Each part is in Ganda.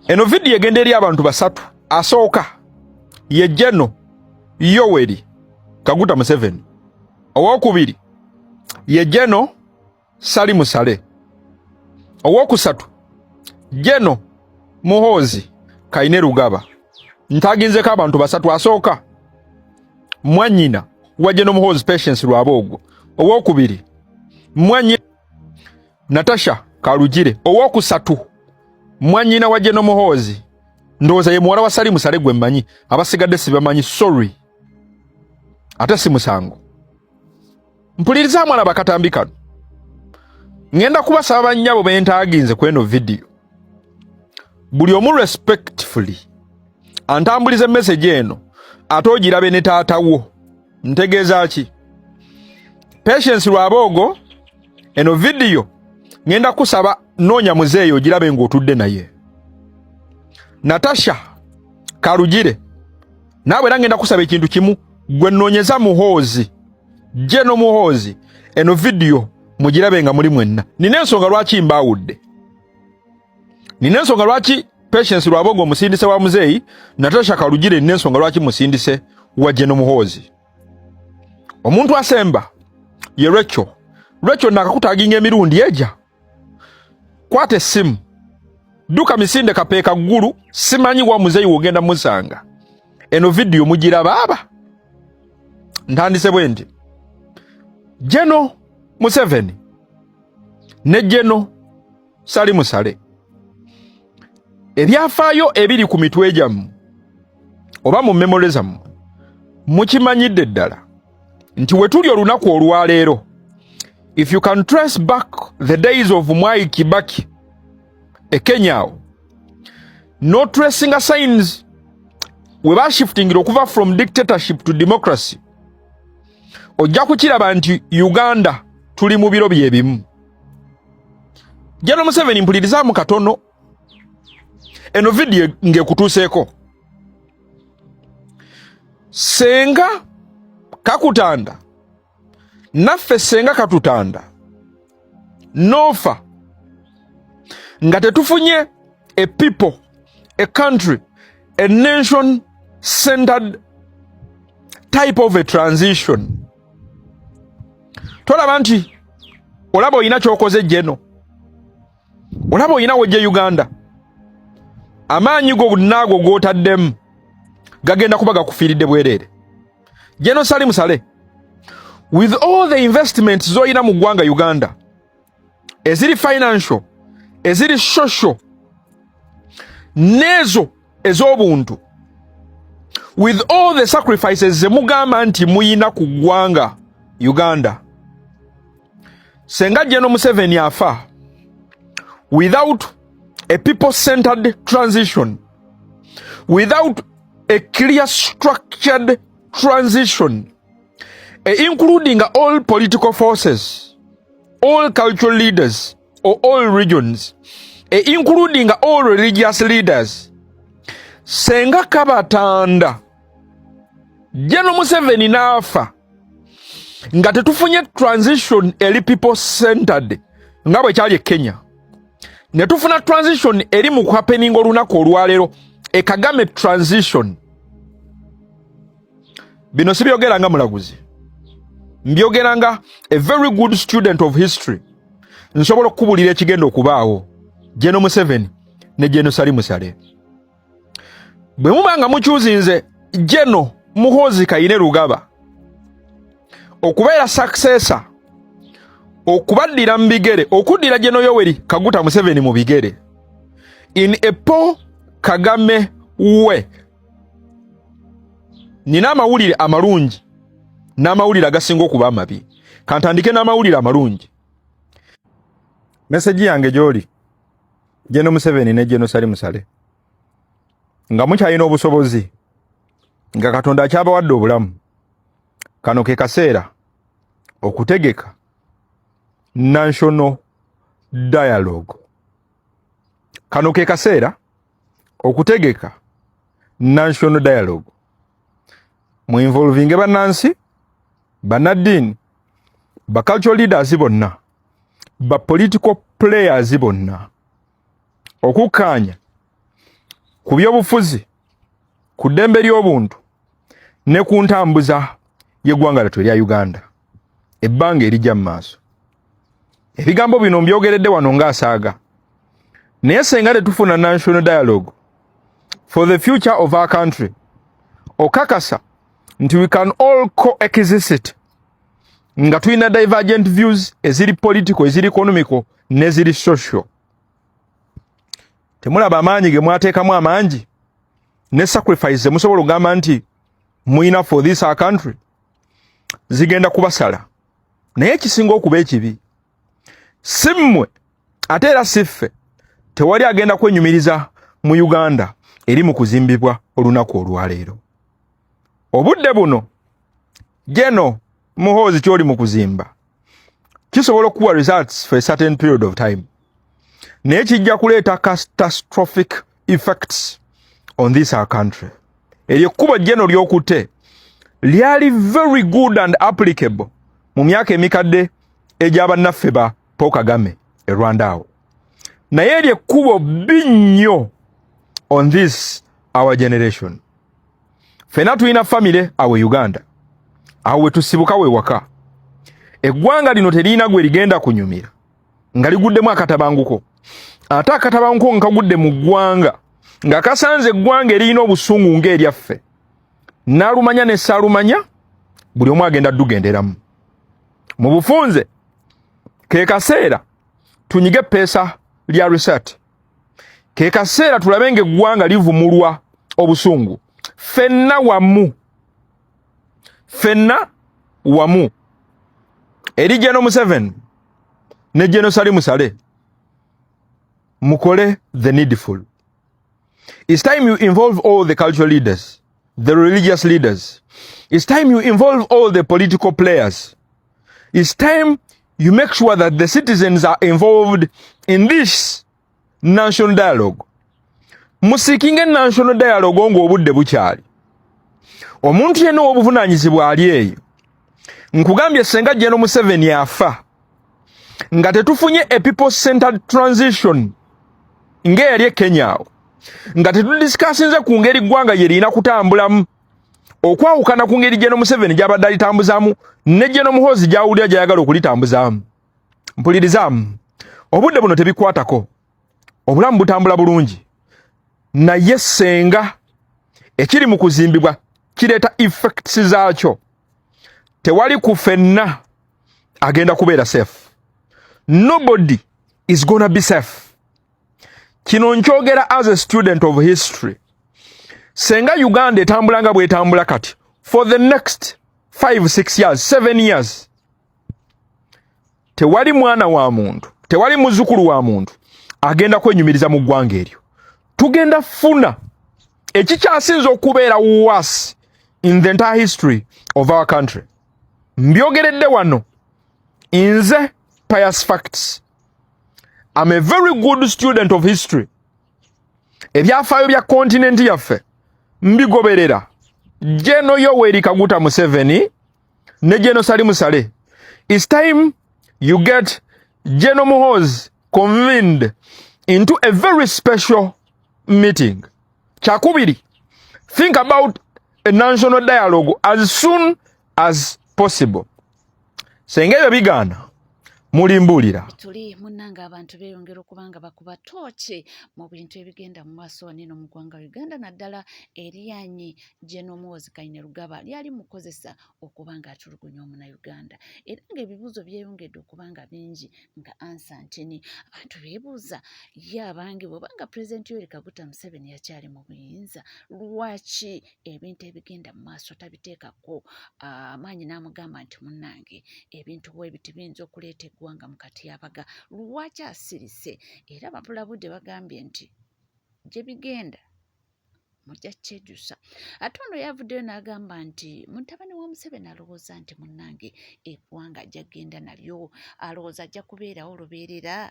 Eno vidiyo egenda eri abantu basatu. Asooka ye General Yoweri Kaguta Museveni, owokubiri ye General Salim Saleh, owokusatu General Muhoozi Kainerugaba. Ntaginzeko abantu basatu. Asooka mwanyina wa General Muhoozi, Patience Rwabwogo, owokubiri mwanyina Natasha Karugire, owokusatu mwanyina wa General Muhoozi, ndowooza ye muwala wa Salim Saleh gwe mmanyi, abasigadde sibamanyi, sorry, ate si musango. Mpuliriza mwana bakatambi kano, ŋŋenda kubasaba bannyabo bentaaginze ku eno vidiyo, buli omu respectfully antambuliza message eno ate ogirabe ne taata wo. Ntegeeza ki? Patience Rwabwogo, eno vidiyo ŋŋenda kusaba noonya muzeeyo ogirabe ng'otudde naye. Natasha Karugire, naawe era ŋŋenda kusaba ekintu kimu, gwe nnoonyeza Muhoozi, General Muhoozi, eno vidiyo mugirabe nga muli mwenna. Nina ensonga lwaki mbaawudde, nina ensonga lwaki Patience Rwabwogo omusindise wa muzeeyi, Natasha Karugire nina ensonga lwaki musindise wa General Muhoozi. Omuntu asemba ye Rachel. Rachel, nakakutaginga emirundi eja, kwata essimu, dduka misinde kapeeka ggulu, simanyi wa muzeeyi wogenda musanga. Eno vidiyo mugiraba aba ntandise bwe nti: General Museveni ne General Salim Saleh, ebyafaayo ebiri ku mitwe gyammwe oba mu memory zammwe, mukimanyidde ddala nti we tuli olunaku olwaleero, if you can trace back the days of Mwai Kibaki e Kenya awo, no tracing signs we bashiftingira okuva from dictatorship to democracy, ojja kukiraba nti Uganda tuli mu biro bye bimu. General Museveni, mpulirizaamu katono, eno vidiyo ng'ekutuuseeko. Senga kakutanda naffe, senga katutanda noofa nga tetufunye a people, a country, a nation centered type of a transition, tolaba nti olaba olina kyokoze jeno, olaba olina wojja Uganda, amaanyi go naago g'otaddemu gagenda kuba gakufiiridde bwereere. General Salim Saleh, with all the investments z'olina mu ggwanga Uganda, eziri financial, eziri social, n'ezo ez'obuntu, with all the sacrifices ze mugamba nti muyina ku ggwanga Uganda, senga General Museveni afa without a people centered transition, without a clear structured transition including all political forces, all cultural leaders or all regions, including all religious leaders, senga kabatanda General Museveni n'afa nga tetufunye transition eri people centered nga bwe kyali e Kenya, ne tufuna transition eri mu happening olunaku olwaleero, e Kagame transition. Bino sibyogera nga mulaguzi, mbyogera nga a very good student of history. Nsobola okukubulira ekigenda okubaawo. General Museveni ne General Salim Saleh, bwe muba nga mukyuzinze General Muhoozi Kainerugaba okubeera successor, okubaddira mu bigere, okuddira General Yoweri Kaguta Museveni mu bigere in a Paul Kagame we, nina amawulire amalungi n'amawulire agasinga okuba amabi. Kantandike n'amawulire amalungi. Message yange gy'oli, General Museveni ne General Salim Saleh, nga mukyalina obusobozi, nga Katonda akyabawadde obulamu, kano ke kaseera okutegeka national dialogue. Kano ke kaseera okutegeka national dialogue, muinvolvinge bannansi, bannaddiini, ba cultural leaders bonna, ba political players bonna, okukkaanya Ku byobufuzi, ku ddembe ly'obuntu ne ku ntambuza y'eggwanga lyattu erya Uganda ebbanga erijja mu maaso. Ebigambo bino mbyogeredde wano ng'asaaga, naye senga tetufuna national dialogue for the future of our country, okakasa nti we can all coexist nga tulina divergent views eziri political, eziri economical n'eziri social. Temulaba amaanyi ge mwateekamu amangi ne sacrifice zemusobola okugamba nti muyina for this our country zigenda kubasala. Naye ekisinga okuba ekibi, si mmwe ate era si ffe, tewali agenda kwenyumiriza mu Uganda eri mu kuzimbibwa olunaku olwaleero. Obudde buno, Geno Muhoozi, kyoli mu kuzimba kisobola okuwa results for a certain period of time, naye kijja kuleeta catastrophic effects on this our country. Eryo ekkubo jeno lyokutte lyali very good and applicable mu myaka emikadde egy'abannaffe ba Paul Kagame e Rwanda awo, naye eryo ekkubo bbi nnyo on this our generation. Ffenna tulina famire awo e Uganda, awo we tusibuka we waka. Eggwanga lino teririna gwe ligenda kunyumira nga liguddemu akatabanguko, ate akatabanguko nga kagudde mu ggwanga nga kasanze eggwanga eririna obusungu ng'eryaffe, n'alumanya ne saalumanya, buli omu agenda ddugenderamu. Mu bufunze, ke kaseera tunyige eppeesa lya reset, ke kaseera tulabe ng'eggwanga livumulwa obusungu ffenna wamu, ffenna wamu. Eri Geno Museveni ne Geno Salim Saleh, mukole the needful. It's time you involve all the cultural leaders, the religious leaders. It's time you involve all the political players. It's time you make sure that the citizens are involved in this national dialogue. Museekinge national dialogue ng'obudde bukyali. Omuntu yenna ow'obuvunaanyizibwa ali eyo, nkugambye, senga Geno Museveni afa nga tetufunye a people centered transition ng'eyali e Kenya awo, nga tetudiscussinze ku ngeri ggwanga ye lirina kutambulamu okwawukana ku ngeri Geno Museveni gy'abadde alitambuzaamu ne Geno Muhoozi gy'awulira gy'ayagala okulitambuzaamu, mpulirizaamu, obudde buno tebikwatako, obulamu butambula bulungi, naye senga ekiri mu kuzimbibwa kireeta effects zaakyo, tewali ku ffenna agenda kubeera safe. Nobody is gonna be safe. Kino nkyogera as a student of history. Senga Uganda etambula nga bwetambula kati for the next 5, 6 years, 7 years, tewali mwana wa muntu, tewali muzzukulu wa muntu agenda kwenyumiriza mu ggwanga eryo. Tugenda funa ekikyasinza okubeera worse in the entire history of our country. Mbyogeredde wano nze Pius Facts. I'm a very good student of history. Ebyafaayo bya kontinenti yaffe mbigoberera. Geno Yoweri Kaguta Museveni ne Geno Salim Saleh, it's time you get Geno Muhoozi convened into a very special meeting. Kyakubiri, think about a national dialogue as soon as possible. Senga ebyo bigaana, mulimbuulira. Tuli munnange, abantu beeyongera okuba nga bakuba tooki mu bintu ebigenda mu maaso wano eno mu ggwanga Uganda, naddala eryanyi Geno Muhoozi Kainerugaba lyali mukozesa okuba ng'atulugunya Omunnayuganda, era ng'ebibuuzo byeyongedde okuba nga bingi nga answer ntini. Abantu beebuuza ye abange, bw'obanga Pulezidenti Yoweri Kaguta Museveni yakyali mu buyinza, lwaki ebintu ebigenda mu maaso tabiteekako amaanyi n'amugamba nti munnange, ebintu bwe biti biyinza okuleeta eggwanga mu katyabaga? Lwaki asirise? Era batulabudde, bagambye nti gye bigenda mujja kyejusa. Ate ono yavuddeyo n'agamba nti mutabani wa Museveni alowooza nti munnange eggwanga ajja kgenda nalyo, alowooza ajja kubeerawo lubeerera.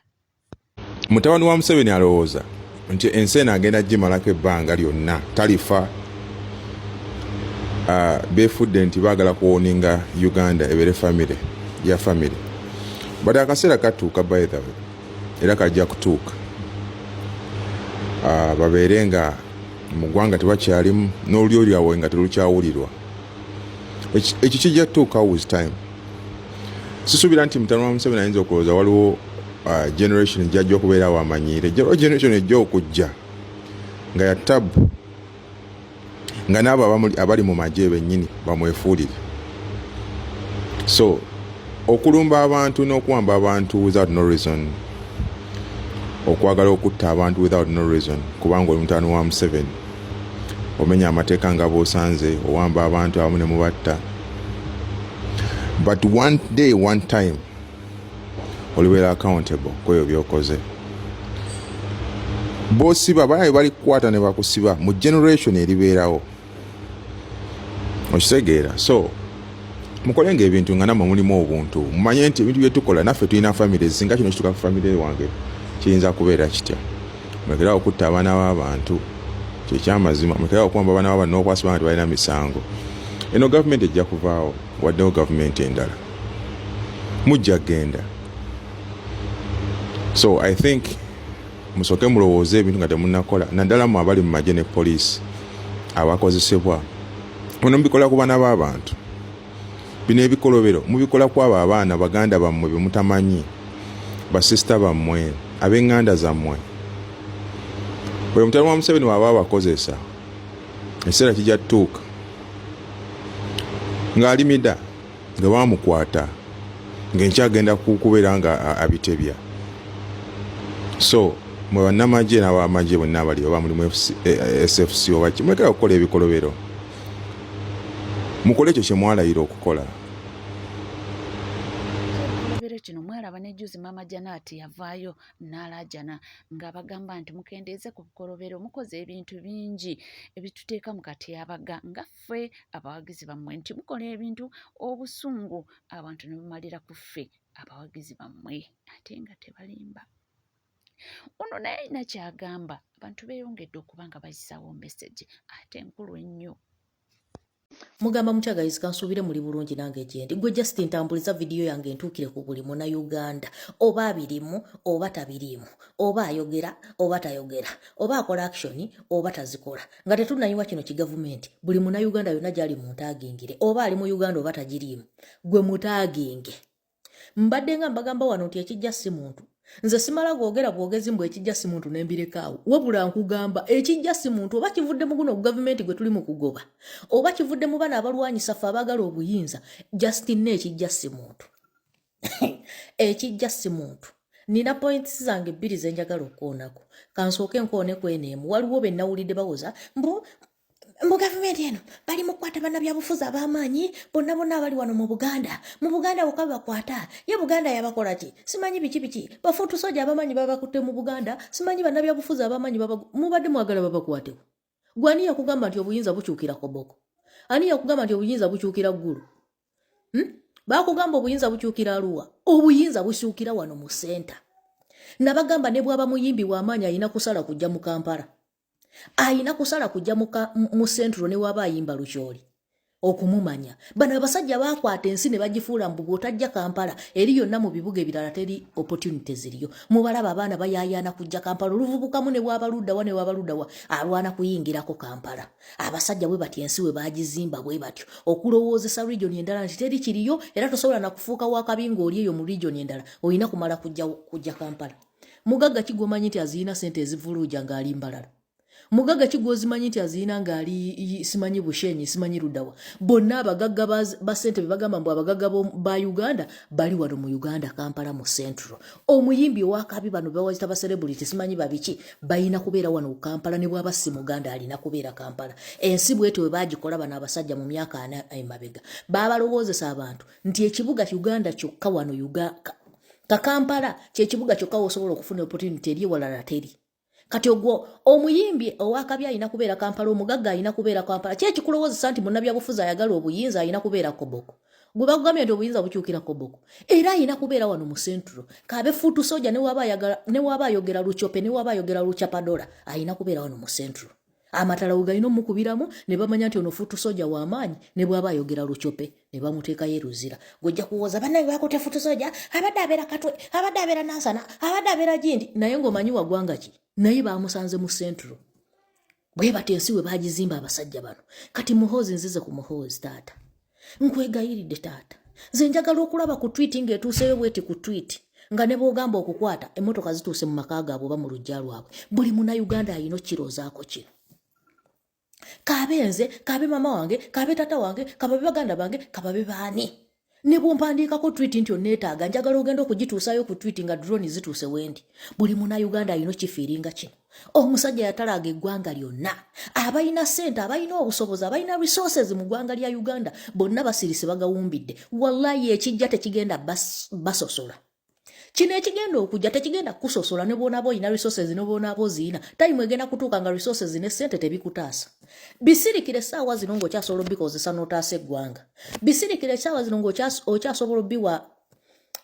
Mutabani wa Museveni alowooza nti ensi eno agenda gimalako ebbanga lyonna, talifa. Beefudde nti baagala kuowninga Uganda ebeere famire ya famire, but akaseera katuuka, by the way, era kajja kutuuka, babeere nga Mu ggwanga tebakyalimu n'olulyo lyabwe nga terukyawulirwa. Ekyo kijja kutuukawo with time. Sisuubira nti mutabani wa Museveni ayinza okulowooza waliwo generation ejjajja okubeera awo amanyiire. Generation ejja okujja nga ya tabu, nga n'abo abali mu magye bennyini bamwefuulire. So okulumba abantu n'okuwamba abantu without no reason, okwagala okutta abantu without no reason, kubanga oli mutabani wa Museveni, omenya amateeka nga bw'osanze, owamba abantu abamu ne mubatta, but one day, one time olibeera accountable kwebyo byokoze. Bosiba banaye bali kukwata ne bakusiba mu generation eribeerawo, okitegeera? So mukolenga ebintu nga nammwe mulimu obuntu, mumanye nti ebintu byetukola naffe tulina families. Singa kino kituuka ku family wange, kiyinza kubeera kitya? Mulekerawo okutta abaana b'abantu, kyekyamazima. Mulekerawo okuwamba abaana b'abantu n'okwasiba nga tebalina misango. Eno gavumenti ejja kuvaawo, waddewo gavumenti endala, mujja kgenda. So I think musooke mulowooze ebintu nga temunnakola, naddala mu abali mu magye ne poliisi abakozesebwa. Muno mubikola ku baana b'abantu. Bino ebikolobero mubikola ku abo abaana, baganda bammwe be mutamanyi, basisita bammwe, ab'eŋŋanda zammwe. Oyo mutabani wa Museveni waaba abakozesa, ekiseera kijja tutuuka ng'alimida nga bamukwata, ng'enkya agenda kubeera nga abitebya. So mwe bannamagye n'abamagye bonna abali oba mulimu SFC oba ki, mulekera okukola ebikolobero, mukole ekyo kye mwalayira okukola. Ekikolobero kino mwalaba ne juzi Maama Janaati yavaayo n'alaajana ng'abagamba nti mukendeeze ku bikolobero, mukoze ebintu bingi ebituteeka mu katyabaga nga ffe abawagizi bammwe, nti mukola ebintu obusungu abantu ne bumalira ku ffe abawagizi bammwe, ate nga tebalimba. Ono naye alina ky'agamba, abantu beeyongedde okuba nga bayisaawo message ate enkulu ennyo. Mugamba mutya guys? Kansuubire muli bulungi, nange gyendi. Gwe just ntambuliza vidiyo yange entuukire ku buli muna Uganda, oba abirimu oba tabiriimu, oba ayogera oba tayogera, oba akola action oba tazikola. Nga tetunnayiwa kino kigavumenti, buli muna Uganda yonna gyali muntaagingire, oba ali mu Uganda oba tagiriimu, gwe mutaaginge. Mbadde nga mbagamba wano nti ekijja si muntu. Nze simala gwogera bwogezi mbu ekijja si muntu nembirekaawo, wabula nkugamba ekijja si muntu, oba kivudde mu guno gavumenti gwe tuli mu kugoba, oba kivudde mu bano abalwanyisa ffe abaagala obuyinza, just ne ekijja si muntu, ekijja si muntu. Nina points zange bbiri zenjagala okukoonako. Kansooke nkoone kweno emu. Waliwo be nawulidde bawoza mbu mu gavumenti eno bali mu kukwata bannabyabufuzi ab'amaanyi bonna bonna abali wano mu Buganda, mu Buganda wokka bakwata. Ye Buganda yabakola ki? Simanyi biki biki, bafuutu soja abamanyi babakutte mu Buganda, simanyi bannabyabufuzi abamanyi. Mubadde mwagala babakwatewo? Gwe ani yakugamba nti obuyinza bukyukira Koboko? Ani yakugamba nti obuyinza bukyukira Ggulu? Bakugamba obuyinza bukyukira Aluwa? Obuyinza bukyukira wano mu center. Nabagamba ne bwaba muyimbi w'amaanyi, alina kusala kujja mu Kampala, ayina kusala kujja mu central, ne waba ayimba Lukyoli okumumanya. Bano abasajja bakwata ensi ne bagifuula mbu bw'otajja Kampala, eri yonna mu bibuga ebirala teri opportunity ziriyo. Mubalaba abaana bayayaana kujja Kampala, oluvubukamu ne bwaba luddawa ne bwaba luddawa alwana kuyingirako Kampala. Abasajja bwe batyo ensi we bagizimba bwe batyo, okulowoozesa region endala nti teri kiriyo, era tosobola nakufuuka wakabi ng'oli eyo mu region endala, olina kumala kujja Kampala. Mugagga ki gwomanyi nti aziyina sente ezivuluuja ng'ali Mbalala? Mugagga ki gwozimanyi nti aziyina ng'ali simanyi Bushenyi, simanyi luddawa? Bonna abagagga ba sente be bagamba mbu abagagga ba Uganda bali wano mu Uganda, Kampala mu central. Omuyimbi owakabi, bano bawazita ba celebrity, simanyi babiki, balina kubeera wano ku Kampala. Ne bwaba si Muganda, alina kubeera Kampala. Ensi bwetyo bwe bagikola bano abasajja mu myaka 40 emabega. Babalowoozesa abantu nti ekibuga Uganda kyokka wano Kakampala kyekibuga kyokka wosobola okufuna opportunity, eri ewalala teri. Kati ogwo omuyimbi owakabi alina kubeera Kampala, omugagga alina kubeera Kampala. Kyekikulowoozesa nti munnabyabufuzi ayagala obuyinza alina kubeera Koboko? Gwe bakugambye nti obuyinza bukyukira Koboko, era alina kubeera wano mu central, kabe fuutu soja, ne waba ayogera Lucope, ne waba ayogera Lucapadola, alina kubeera wano mu central. Amatala we galina omukubiramu ne bamanya nti ono fuutu soja w'amaanyi, ne bw'aba ayogera Lucope, ne bamuteekayo eruzira. Gwojja kuwoza bannaye bakutte fuutu soja, abadde abeera Katwe, abadde abeera Nansana, abadde abeera gindi, naye ng'omanyi wagwanga ki? Naye bamusanze mu central. Bwe batyo ensi we bagizimba abasajja bano. Kati Muhoozi, nzize ku Muhoozi, taata, nkwegayiridde taata, nze njagala okulaba ku tweet ng'etuuseyo bweti ku tweet nga ne bw'ogamba okukwata emmotoka zituuse mu maka gaabwe oba mu luggya lwabwe. Buli Munnayuganda alina okukiroozaako kino, kaabe nze, kaabe mama wange, kaabe tata wange, kababe baganda bange, kababe baani. Ne bwompandiikako tweet nti oneetaaga, njagala ogenda okugituusayo ku tweet nga drone zituuse wendi. Buli Munnayuganda alina okifeelinga kino. Omusajja yatalaaga eggwanga lyonna. Abalina ssente, abalina obusobozi, abalina resources mu ggwanga lya Uganda bonna basirise, bagawumbidde. Wallayi, ekijja tekigenda basosola. Kino ekigenda okujja tekigenda kukusosola. Ne bwonaaba olina resources, ne bwonaaba oziyina, time egenda kutuuka nga resources ne ssente tebikutaasa. Bisirikire essaawa zino ng'okyasobola obikozesa n'otaasa eggwanga. Bisirikire essaawa zino ng'okyasobola obiwa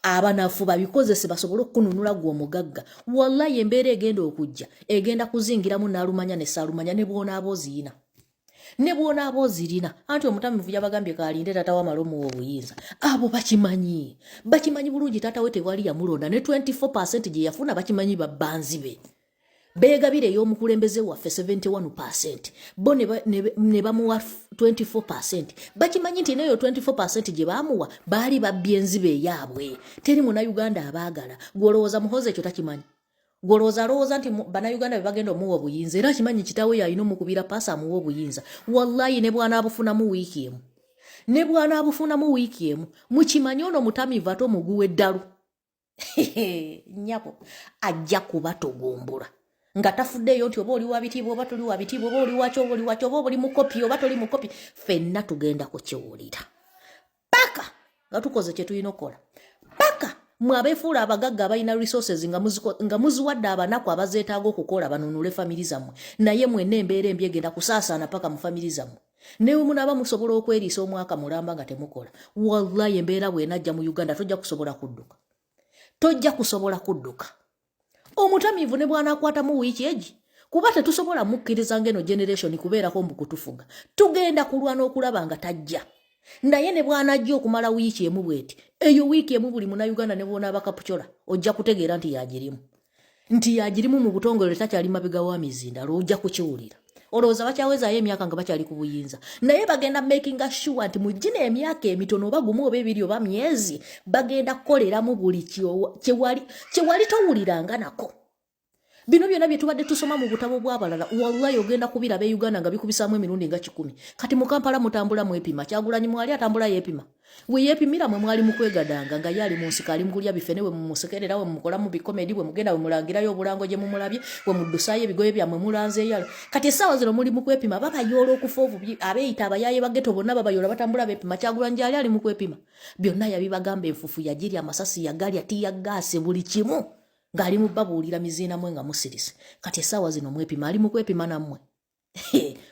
abanafu babikozese basobole okukununula gwe omugagga. Wallayi, embeera egenda okujja egenda kuzingiramu n'alumanya ne saalumanya, ne bwonaaba oziyina, ne bwonaaba ozirina. Anti omutamivu yabagambye kalinde tata wamala omuwa obuyinza. Abo bakimanyi, bakimanyi bulungi taata we tewali yamulonda, ne 24 gye yafuna bakimanyi babbanzi be beegabira ey'omukulembeze waffe 71, bo ne bamuwa 24. Bakimanyi nti neyo 24 gye baamuwa baali babbye enziba eyaabwe. Teri Munnayuganda abaagala. Gwolowooza Muhozi ekyo takimanyi? Gwolowooza alowooza nti Bannayuganda be bagenda omuwa obuyinza? Era akimanyi kitaawe yalina omukubira paasi amuwa obuyinza. Wallayi, ne bw'anaabufunamu wiiki emu, ne bw'anaabufunamu wiiki emu, mukimanyi ono mutamiivu ate omuguwa eddalu. Nyabo ajja kubatugumbula nga tafuddeeyo nti oba oli wa bitiibwa oba toli wa bitiibwa, oba oli waki oba oli waki, oba oli mukopi oba toli mukopi. Ffenna tugenda kukiwulira paka nga tukoze kye tulina okukola, paka mwe abeefuula abagagga abalina resources nga muziwadde abanaku abazeetaaga okukola banunule famiri zammwe. Naye mwenna embeera embi egenda kusaasaana paka mu famiri zammwe. Newe munaaba musobola okweriisa omwaka mulamba nga temukola, wallahi, embeera bw'enajja mu Uganda tojja kusobola kudduka, tojja kusobola kudduka. Omutamiivu ne bw'anaakwatamu wiiki egi, kuba tetusobola mukkiriza ng'eno generation kubeerako mbu kutufuga. Tugenda kulwana okulaba nga tajja, naye ne bw'anajja okumala wiiki emu bweti, eyo wiiki emu buli Munnayuganda ne bw'onaaba kapucola ojja kutegeera nti yagirimu, nti yagirimu mu butongole, takyali mabega wa mizindalo, ojja kukiwulira. Olowooza bakyawezaayo emyaka nga bakyali ku buyinza? Naye bagenda makinga sure nti mu gino emyaka emitono, oba gumu oba ebiri oba myezi, bagenda kukoleramu buli kyewali towuliranga nako. Bino byonna bye tubadde tusoma mu butabo bw'abalala, wallayi, ogenda kubiraba e Uganda nga bikubisaamu emirundi nga 100. Kati mu Kampala mutambula mwepima. Kyagulanyi mwali atambula yeepima, we yeepimira mwe mwali mukwegadanga nga ye ali mu nsiko, ali mu kulya bifene. We mumusekerera, we mumukolamu bikomedi, we mugenda we mulangirayo obulango gye mumulabye, we muddusaayo ebigoye byammwe mulanzeeyo. Kati essaawa zino muli mu kwepima, babayoola okufa obubi. Abeeyita abayaaye ba ghetto bonna babayoola, batambula beepima. Kyagulanyi gyali ali mu kwepima. Byonna yabibagamba, enfufu yagirya, amasasi yagalya, tiyagaase, buli kimu ng'ali mu babuulira miziina mwe nga musirise. Kati essaawa zino mwepima, ali mu kwepima, nammwe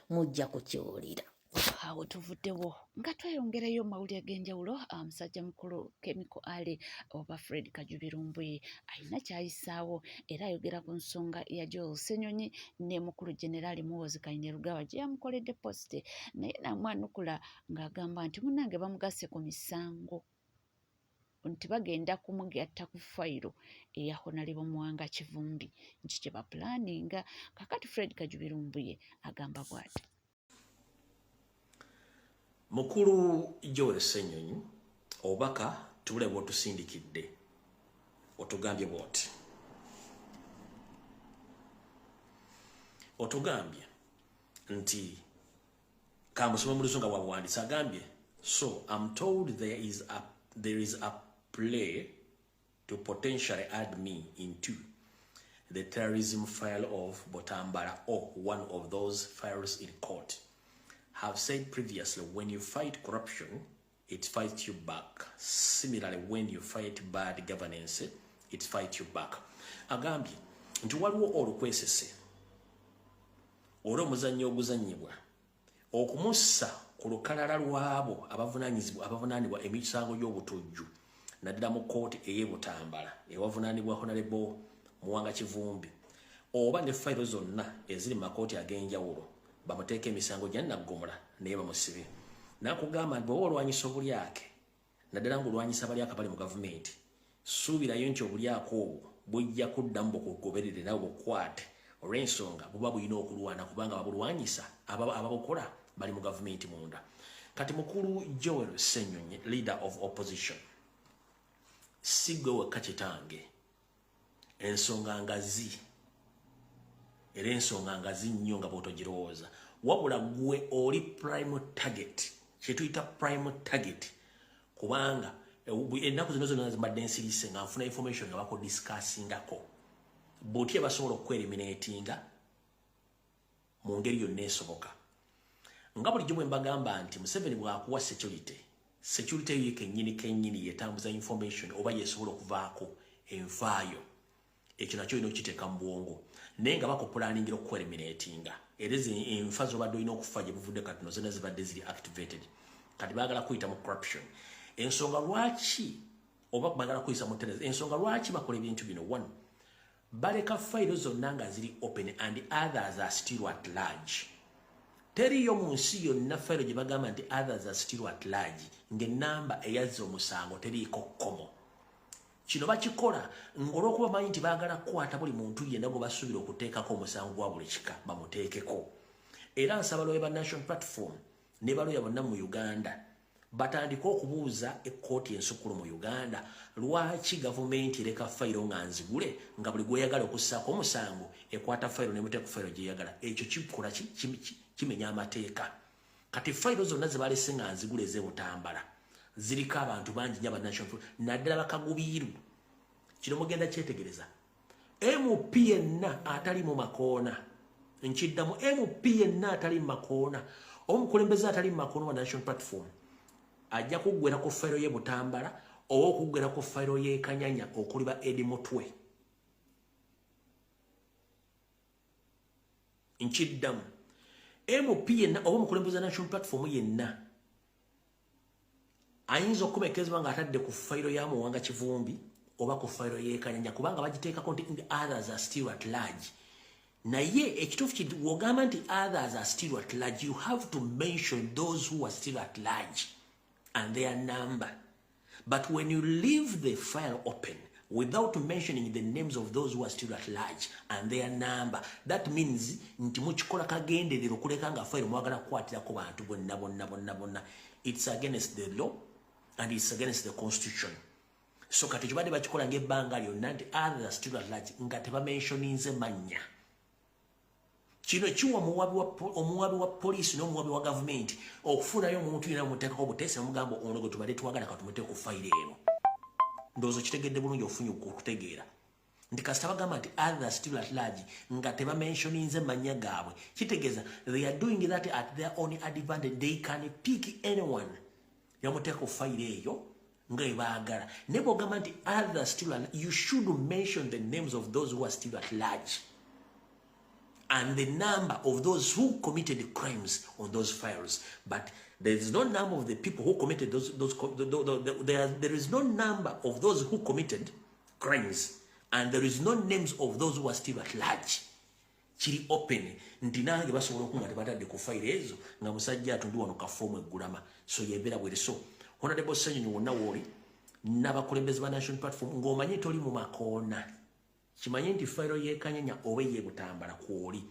mujja kukiwulira. Awo tuvuddewo nga tweyongerayo mu mawulire ag'enjawulo. Musajja mukulu Chemical Ali oba Fred Kajubi Lumbuye alina kyayisaawo, era ayogera ku nsonga ya Joel Ssenyonyi ne mukulu Generaali Muhoozi Kainerugaba gye yamukoledde post, naye namwanukula ng'agamba nti munnange bamugasse ku misango nti bagenda kumugatta ku fayiro eya Honorable Muwanga Kivumbi, nti kye bapulaninga kakati. Fred Kajubi Lumbuye agamba bw'ati. Mukulu Joel Ssenyonyi, obubaka tubule bw'otusindikidde, otugambye bw'oti, otugambye nti, kamusoma mu Luzungu bwabuwandiise, agambye, "So I'm told there is a play to potentially add me into the terrorism file of Butambala or one of those files in court. Have said previously, when you fight corruption, it fights you back. Similarly, when you fight bad governance, it fights you back." Agambye nti waliwo olukwesese olw'omuzannyo oguzannyibwa okumussa ku lukalala lw'abo abavunaanyizibwa, abavunaanibwa emisango gy'obutujju, naddala mu kkooti ey'e Butambala ewavunaanibwa Honorable Muwanga Kivumbi, oba ne fayiro zonna eziri mu makooti ag'enjawulo, bamuteeka emisango gya naggomola naye bamusibe. Nakugamba nti bw'oba olwanyisa obulyake, naddala ng'olwanyisa abalyaka bali mu gavumenti, suubirayo nti obulyako obwo bujja kuddamu bukugoberere nawe bukwate. Olw'ensonga buba bulina okulwana kubanga babulwanyisa ababukola bali mu gavumenti munda. Kati mukulu Joel Ssenyonyi, leader of opposition, si gwe wekka kitange, ensonga ngazi era ensonga ngazi nnyo nga bw'otogirowooza, wabula gwe oli prime target, kyetuyita prime target, kubanga ennaku zino zonna zimbadde nsirise nga nfuna information nga bakudiscussingako butya basobola okueliminatinga mu ngeri yonna esoboka. Nga bulijjo bwe mbagamba nti Museveni bw'akuwa security, security eyo kennyini kennyini yetambuza information oba yesobola okuvaako enfaayo. Ekyo nakyo olina okukiteeka mu bwongo, naye nga bakupulaningira okueliminatinga, era ezo enfa zobadde olina okufa gye buvudde katono zonna zibadde ziri activated. Kati baagala kuyita mu corruption. Ensonga lwaki oba baagala kuyisa mu terrorism, ensonga lwaki bakola ebintu bino, one, baleka fayiro zonna nga ziri open and others are still at large. Teriyo mu nsi yonna fayiro gye bagamba nti others are still at large ng'ennamba eyazza omusango teriiko kkomo. Kino bakikola ng'olwokuba bamanyi nti baagala kukwata buli muntu yenna gwe basuubira okuteekako omusango gwa buli kika bamuteekeko. Era nsaba lawyer ba National Platform ne baloya bonna mu Uganda batandike okubuuza ekkooti ensukulu mu Uganda lwaki gavumenti ereka fayiro nga nzigule, nga buli gweyagala okussaako omusango ekwata fayiro nemuteeka ku fayiro gyeyagala. Ekyo kikola kimenya amateeka. Kati fayiro zonna ze balese nga nzigule ez'ebutambala ziriko abantu bangi nnyo aba National, naddala bakagubiiru. Kino mugenda kyetegereza, MP yenna atali mu makoona, nkiddamu, MP yenna atali mu makoona oba omukulembeze atali mu makoona wa National Platform ajja kuggwera ku fayiro ye Butambala oba okuggwera ku fayiro y'e Kanyanya okuli ba Edi Mutwe. Nkiddamu, MP yenna oba omukulembeze wa National Platform yenna ayinza okukomekezebwa ng'atadde ku fayiro ya Muwanga Kivumbi oba ku fayiro y'e Kanyanya, kubanga bagiteekako nti others are still at large. Naye ekituufu kiti wogamba nti others are still at large, you have to mention those who are still at large and their number. But when you leave the file open without mentioning the names of those who are still at large and their number, that means nti mukikola kagenderero okuleka nga fayiro mwagala kukwatirako bantu bonna bonna bonna bonna. It's against the law and it's against the constitution. So kati kibadde bakikola ng'ebbanga lyonna nti others are still at large nga tebamentioninze mannya. Kino kiwa omuwabi wa poliisi n'omuwabi wa gavumenti okufunayo omuntu yenna muteekako obuteesi namugamba ono gwe tubadde twagala katumuteeke ku fayiro eno. Ndowooza okitegedde bulungi, ofunye okutegeera nti kasita bagamba nti others still at large nga tebamentioninze mannya gaabwe, kitegeeza they are doing that at their own advantage. They can pick anyone yamuteeka ku fayiro eyo nga ebaagala. Naye bwogamba nti others still at, you should mention the names of those who are still at large and the number of those who committed crimes on those files. But there is no number of the people who committed those there is no number of those who committed crimes and there is no names of those who are still at large. Kiri open nti nange basobola okunga tebatadde ku fayiro ezo nga musajja atundi wano kafoomu eggulama. So yembeera bwere. So Honorable Ssenyonyi, wonna wooli n'abakulembeze ba National Platform, ng'omanyi toli mu makoona, kimanye nti fayiro y'ekanyanya oba ey'ebutambala kwoli,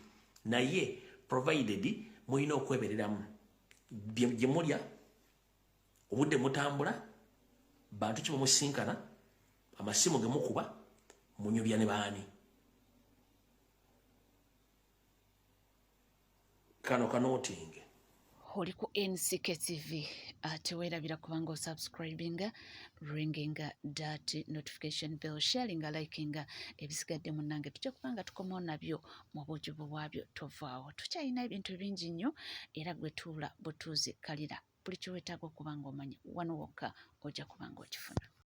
naye provided mulina okwebereramu gye mulya, obudde mutambula, bantu ki bamusinkana, amasimu ge mukuba, munyubya ne baani. Kano kanootinge. Oli ku NCK TV, ate weerabira kubanga osubscribinga, ringinga that notification bell, sharinga, likinga. Ebisigadde munnange tujja kubanga tukomawo nabyo mu bujubu bwabyo. Tovaawo, tukyalina ebintu bingi nnyo, era gwe tuula butuuzi kalira buli kyeweetaaga okuba nga omanyi wano wokka ojja kuba nga okifuna.